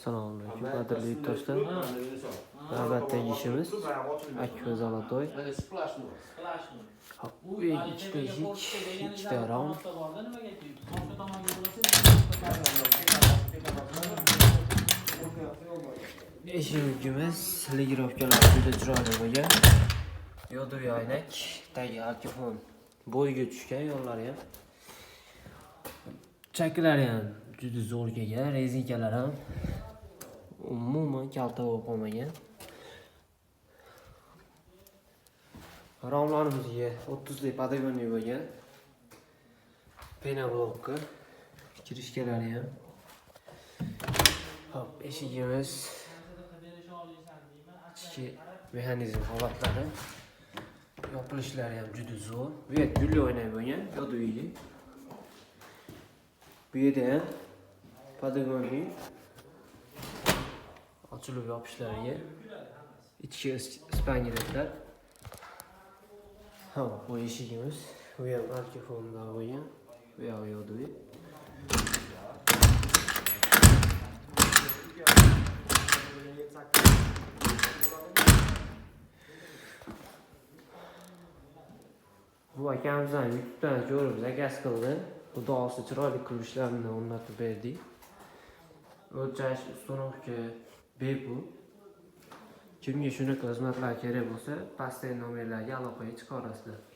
Assalomu alaykum, qadrli yurtdoshlar. Navbatdagi ishimiz Akfa Zolotoy. Hop, bu ikkita eshik, ikkita rom. Eshigimiz ligirovkalar juda chiroyli bo'lgan. Yoduv oynak, tagi alkofon bo'yga tushgan yo'llari ham. Chaklari ham juda zo'r kelgan, rezinkalar ham umuman kalta bo'lib qolmagan. Romlarimizga 30 lik podogonni bo'lgan. Penoblokka kirishkalari ham. Hop, eshigimiz ichki mexanizm holatlari, yopilishlari ham juda zo'r. Bu yer gulli oynak bo'lgan, yoduviga. Bu yerda ham podogonni ochilib yopishlariga ichki spangiletlar. Hop, bu eshigimiz. Bu ham arkafonda bo'lgan. Bu yog'i yoduvi. Bu akamizdan YouTube'dan ko'rib zakaz qildi. Xudo xohlasa chiroyli qilishlarni o'rnatib berdik. O'lchash, установка bepul. Kimga shunaqa xizmatlar kerak bo'lsa, pastdagi nomerlarga aloqaga chiqa olasizlar.